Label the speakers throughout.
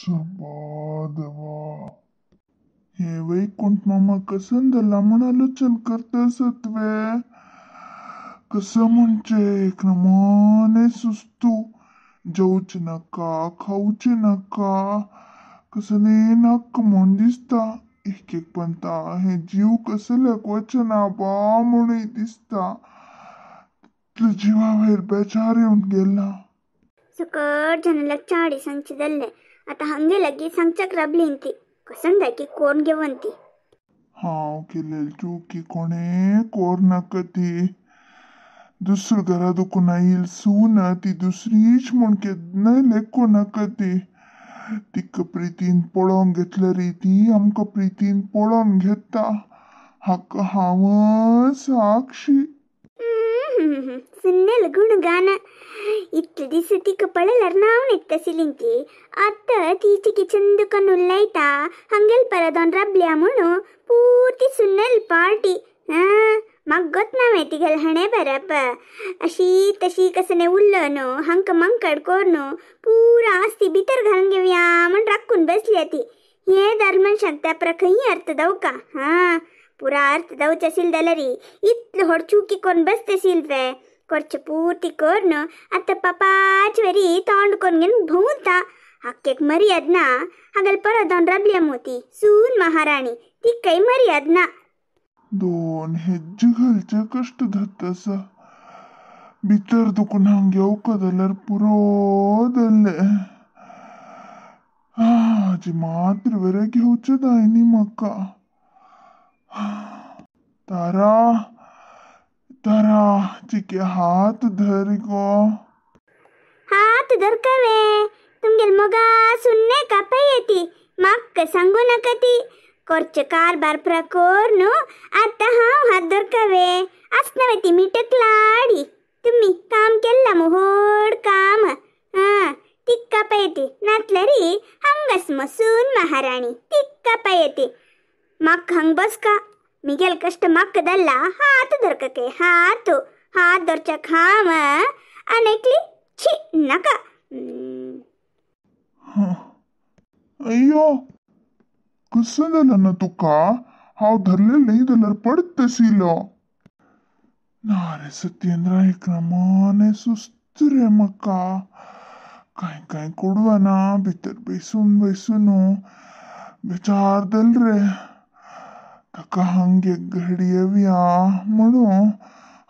Speaker 1: सबा देवा, हे वैकुंठ मामा कसं जालां म्हूण आलोचन करता सत्वे? कसं म्हणजे एक नमोने सुस्तू, जेवचें नाका खावचें नाका, कसं नाक म्हूण दिसता. एक एक पंता हे जीव कसल्याक वचना बा म्हणूय दिसता. इतले जिवा वयर बेजार येवन गेला.
Speaker 2: सकट जनलाक चाडी सांगचे जाल्ले, आतां हांगे लागीं सांगच्याक राबलीं ती कसं जाय कोण घेवन ती.
Speaker 1: हांव केलेली चुकी कोणे कोर नाका ती. दुसरो घरा दुखून आयिल सून ती दुसरीच म्हूण केन्नाय लेखूं नाका ती. तिका प्रितीन पळोवंक घेतल्यार ती आमकां प्रितीन पळोवन घेता, हाका हांव साक्षी.
Speaker 2: सुन्नेल गुणगान इतले दीस तिका पळयल्यार नांव येता ती. आतां ती चिकी चंदुकन उलयता हांगेल परत राबल्या म्हणून पुर्ती सुन्नेल पार्टी. म्हाका गोत ना तिगेल हाणें बरप अशी तशी कसने उरलो न्हू, हांकां मंकड कोर न्हू, पुरा आस्ती भितर घालून घेवया म्हण राखून बसल्या ती. हे दार मनशाक त्या प्रा खंय अर्थ दावका? हां, पुरा अर्थ दावचे आशिल्लें जाल्यार इतलो व्हड चुकी करून बसते वे करचे पुर्ती कर न्हू. आतां पापाच वरी तोंड करून घेवन भोंवता. हाकेक मर्याद ना, हागेल परत राबल्या मोती सून महाराणी, तिकाय मर्याद ना.
Speaker 1: दोन हेज्जे घालचे कश्ट जाता, भितर दुखून हांग येवका जाल्यार पुरो जाल्लें. हाजी मात्र बरें घेवचें जाय न्ही म्हाका. तारा तारा चिके हात धर गो.
Speaker 2: हात धर कवे तुमगेल मोगा सुन्ने कापाय ती, म्हाका सांगू नाका ती. करचे कारभार प्रा कोर न्हू, आतां हांव हात धरकावे आसना ती मिटक लाडी. तुमी काम केल्ला मु व्हड काम. हां, तिका पळयती नातल्यारी हांगास मसून महाराणी तिका पळयती. म्हाका हांग बसका, मिगेल कश्ट म्हाका जाल्ला. हात धरका हात हात धरच्याक हांव आनी एकली छी नाका.
Speaker 1: अय्यो कसं जालें ना तुका? हांव धरलें न्ही जाल्यार पडत आशिल्लो. ना रे सत्येंद्र, एक नमोने सुस्त रे म्हाका. कांय कांय कोडवाना भितर बसून बसून बेचार दल रे. ताका हांग एक घडी येवया म्हणून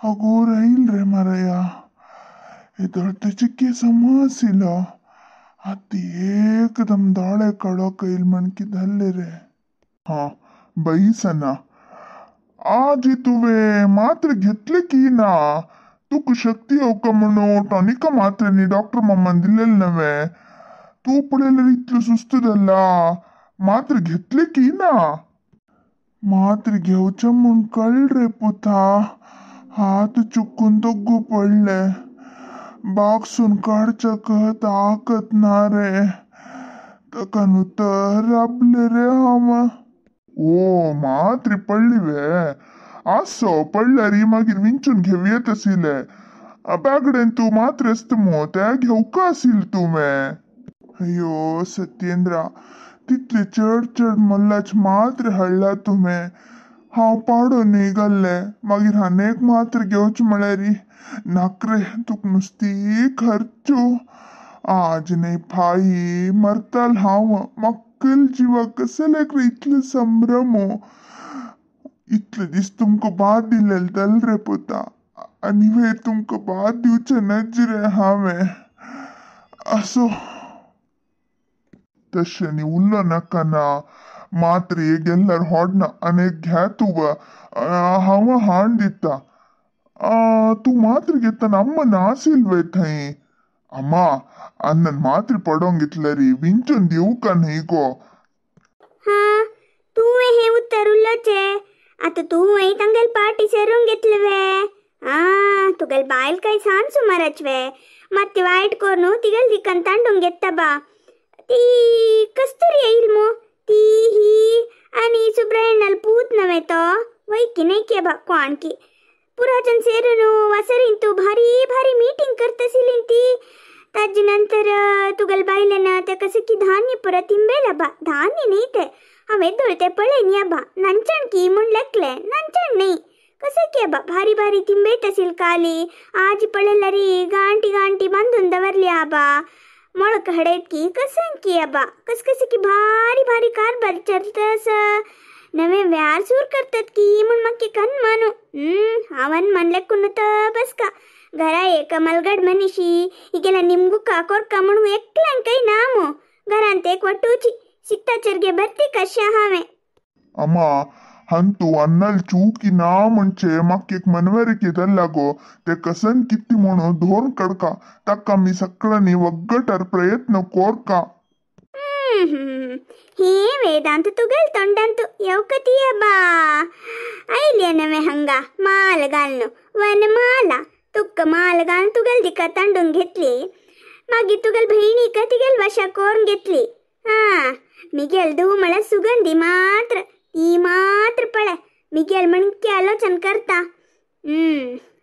Speaker 1: हागो राहील रे मारया. येदोळ तेचे केस आशिल्लो, आतां एकदम दोळे काडो कयल म्हण कितें जाल्लें रे. हां बाई सना, आज तुवें मात्र घेतले की ना? तुका शक्ती येवका म्हणून टॉनिका मात्र न्ही डॉक्टर मामान दिलेलें नव्हे. तूं पळयल्यार इतलो सुस्त जाला, मात्र घेतले की ना? मात्र घेवचें म्हूण कळ रे पुता, हात चुकून दोग्गू पडले. बागसून काडच्याक ताकत ना रे, ताका न्हू तर राबले रे हांव. ओ मात्री पडली वे? आसो पडल्यार मागीर विंचून घेवयेत आशिल्लें. बागडेन तूं मात्र आसता मू, ते घेवका आशिल्लें तुवें. अय्यो सत्येंद्रा, तितले चड चड मोल्लाच मात्र हाडला तुवें. हांव पाडो न्ही घाल्लें, मागीर आनी एक मात्र घेवचें म्हळ्यार नाक रे, तुका नुस्ती खर्चो. आज न्ही फाई मरताल हांव, म्हाका जिवाक कसल्याक रे इतलो संभ्रम. इतले दीस तुमकां बाद दिलेले जाल रे पुता, आनी वयर तुमकां बाद दिवचें नज रे हांवें. असो तशें न्ही उल्लो नाका ना, मात्र गेल्यार होडना आनी एक घे तूं, हांव हाड दिता. तूं मात्र घेतना अम्मा नासिल वे थंय? अम्मा अण्णन मात्र पडोवंक घेतल्यार विंचून दिवका न्ही गो.
Speaker 2: हां, तुवें हें उत्तर उलोवचें. आतां तुवें तांगेल पार्टी सेरून घेतले वे? आं, तुगेल बायल काय सान सुमाराच वे, मात वायट करून तिगेल दिकान तांडून घेता बा. ती कस्तुरी येईल मू ती ही आनी सुब्रायणाल पूत नव्हे तो वैकी नाही के बा कोणकी पुराजन सेरून वसरीन तू भारी भारी मीटिंग करतसिलीन ती. ताजे नंतर तुगेले बायलेन ते कशें की धान्य परत तिंबेल आबा, धान्य न्ही ते हांवें धोळ ते पळय न्ही आबा, नंचण की म्हूण लेखलें, नंचण न्ही कशें की आबा भारी भारी तिंबेत आशिल काली आज पळयल्यार गांठी गांठी बांदून दवरली आबा, मोळक हाडयत की कशें की आबा कस कशें की भारी भारी कारभार चलता आसा, नवे व्यार सूर करतात की म्हूण म्हाका कन मानू. हांवें म्हणलें कुनू बसका घरा एक मलगड मनीशी हिगेला निमगुका कोरका म्हणून एकल्यांकय ना मू घरांत एक वटूची शिकताचेर भरती कशें हांवें.
Speaker 1: अम्मा हंतू अन्नल चूकी ना म्हणजे म्हाका एक मनवरिके लागो ते कसन कित्ती म्हणून धोरण कडका ताका मी सगळ्यांनी वग्गटर प्रयत्न कोरका.
Speaker 2: हे वेदांत तुगेल तोंडांत येवकती बा आयले नवे हंगा माल घालून वनमाला तुक्क माल घालून तुगेल दिका तांडून घेतली, मागीर तुगेल भयणीक तिगेल वशा करून घेतली. हा मिगेल धूव म्हळ्यार सुगंधी मात्र ती मात्र पळय मिगेल म्हणके आलोचन करता.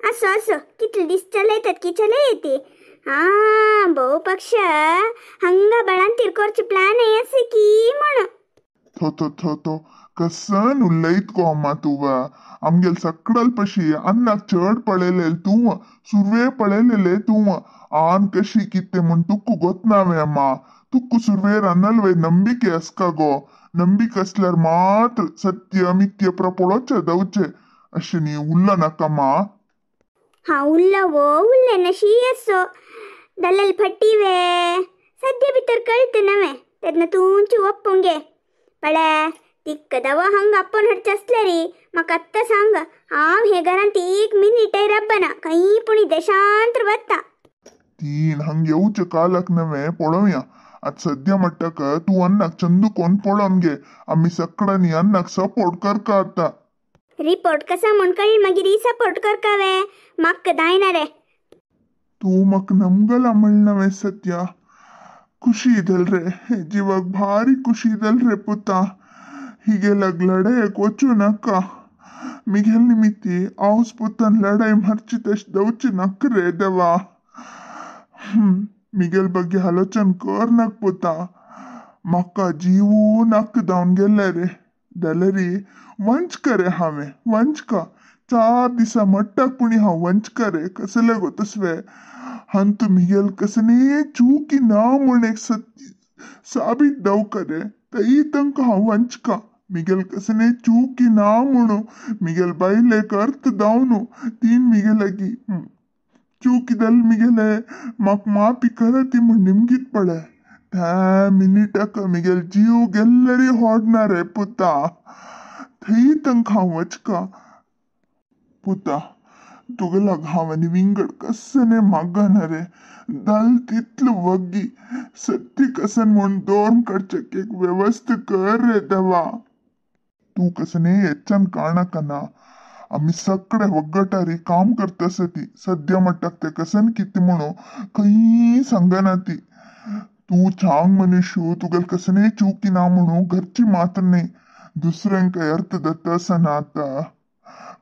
Speaker 2: असो असो कितले दीस चलयतात की चलय येते. हा भोव पक्ष हंगा बळांतीर करचे प्लॅन असे की म्हण.
Speaker 1: थो थो थो थो कसन उलयत गो अम्मा तूं, आमगेल सकडल पशी अन्नाक चड पळयलेले तूं, सुरवे पळयलेले तूं, आन कशी कितें म्हूण तुक्क गोतनावे अम्मा, तुक्क सुरवेर अन्नल ನಂಬಿಕೆ असका गो, ನಂಬಿಕೆ असल्यार मात्र सत्य मिथ्य प्रपोळोचे दवचे अशें न्ही उल्ल नाका.
Speaker 2: हा उल्लवो उल्लें शी असो दल्लल फट्टीवे सद्य भितर कळत नवे तेन्ना तुमची ओप्पूंक गे पळे तिक्क दवा हंग आपोवन हाडचें आसलें म्हाका आत्तां सांग, हांव हे घरांत एक मिनीटय रब्बना खंय पूण देशांत वता.
Speaker 1: तीन हंग येवचे कालाक नवे पळोवया. आतां सद्या म्हणटक तूं अन्नाक चंदू कोण पळोवन घे, आमी सगळ्यांनी अन्नाक सपोर्ट करका. आतां
Speaker 2: रिपोर्ट कसा म्हूण कळ्ळी मागीर सपोर्ट करका वे म्हाका जायना रे.
Speaker 1: तूं म्हाका नमगला म्हणलं सत्या, खुशी ಇದಲ್ರೆ ಜೀವಾಗ ಭಾರಿ ಖುಷಿ ಇದಲ್ರೆ ಪುತ್ತ, ಹೀಗೆ ಲಗ್ ಲಡಾಯಕ್ ವಚೂ ನಕ್ಕ ಮಿಗೆಲ್ ನಿಮಿತ್ತಿ ಆವ್ಸ್ ಪುತ್ತನ್ ಲಡಾಯಿ ಮರ್ಚಿ तश दवची नक रे देवा. मिगेल ಬಗ್ಗೆ आलोचन कर नक पुता, म्हाका जीवू नक धांवन गेल्ले रे जाल्यारी वंच रे हांवें वंचका 4 दिसा मट्टाक पुणी हांव वंचका रे कसले गो तसवे हंतु मिगेल कसने चूकी ना म्हूण एक सत्य साबीत दवका रे तई तांकां हांव वंचका मिगेल कसने चूकी ना म्हणू मिगेल बायलेक अर्थ दावनु तीन मिगेलागी चूकी दल मिगेले म्हाका माफी करा ती म्हूण निमगीत पळय त्या मिनिटाक मिगेल जीव गेल्लरी होडना रे पुता, थंय तांकां हांव वचका पुता. तुगेला हांवें विंगड कसने मागना रे दल तितलो वग्गी सत्य कसन म्हूण दोन कडचेक एक व्यवस्था कर रे देवा. तूं कसने हेच्यान काणकना आमी सगळे वग्गटारी काम करता ती सद्या म्हणटाक ते कसन कितें म्हणून खंय सांगना ती. तूं छांग मनीशू तुगेल कसने चुकी ना म्हणून घरची मात्र न्ही दुसऱ्यांकय अर्थ दत्ता आसना. आतां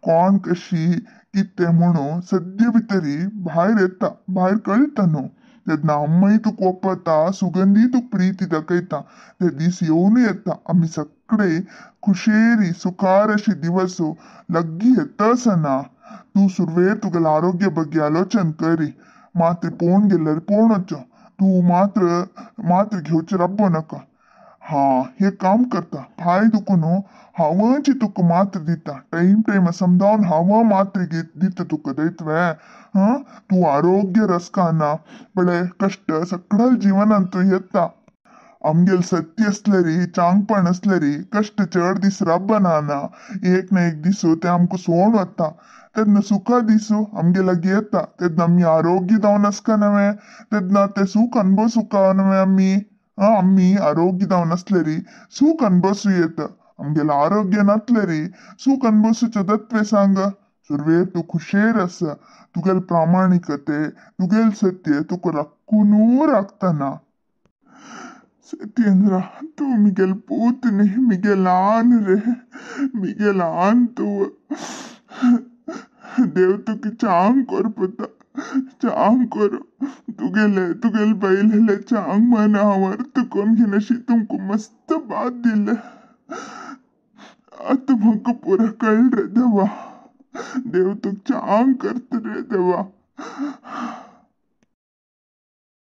Speaker 1: कोण कशी कितें म्हणून सद्या भितरी भायर येता भायर कळटा न्हू तेन्ना अम्माय तुका ओपता सुगंधी तुका प्रिती दाखयता ते दीस येवनूय येता. आमी सगळे खुशेरी सुखार अशे दिवस लग्गी येता आसना. तूं सुरवेर तुगेले आरोग्य ಬಗ್ಗೆ आलोचन करी मात्र पळोवन गेल्यार पळोवन वचो, तूं मात्र मात्र घेवचें रब्बो नाका. हा हे काम करता पांय दुखून न्हू हांवच तुका मात्र दिता टायम टायम समजावन हांव मात्र दिता तुका दैतवे. हा तूं आरोग्य रसकाना पळय कश्ट सगळ्या जिवनांत तूं येता. आमगेल सत्य आसल्यारी चांगपण आसल्यारी कश्ट चड दीस राबना ना, एक ना एक दीस ते आमकां सोडून वता तेन्ना सुखा दिसू आमगे लागीं येता तेन्ना आमी आरोग्य जावन आसका नवें तेन्ना तें सूख अनुभवसुका नवें आमी. आमी आरोग्य जावन आसल्यारी सूख अनुभवसू येता, आमगेलें आरोग्य नासल्यारी सूख अनुभवसूचें तत्वें सांग. सुरवेर तूं खुशेर आसा तुगेल प्रामाणिकते तुगेल सत्य तुका राखूनू राखतना. सत्येंद्रा तूं मिगेल पूत न्ही मिगेल आन रे मिगेल आन तूं, देव तुका चांग कर पुता. चांग करो. तुगेले तुगेले बैलेले चांग मन हांव अर्थ कोन्न घेनाशी तुमकां मस्त बाद दिले. आतां म्हाका पुरो कळ्ळें रे देवा, देव तुका चांग करता रे देवा.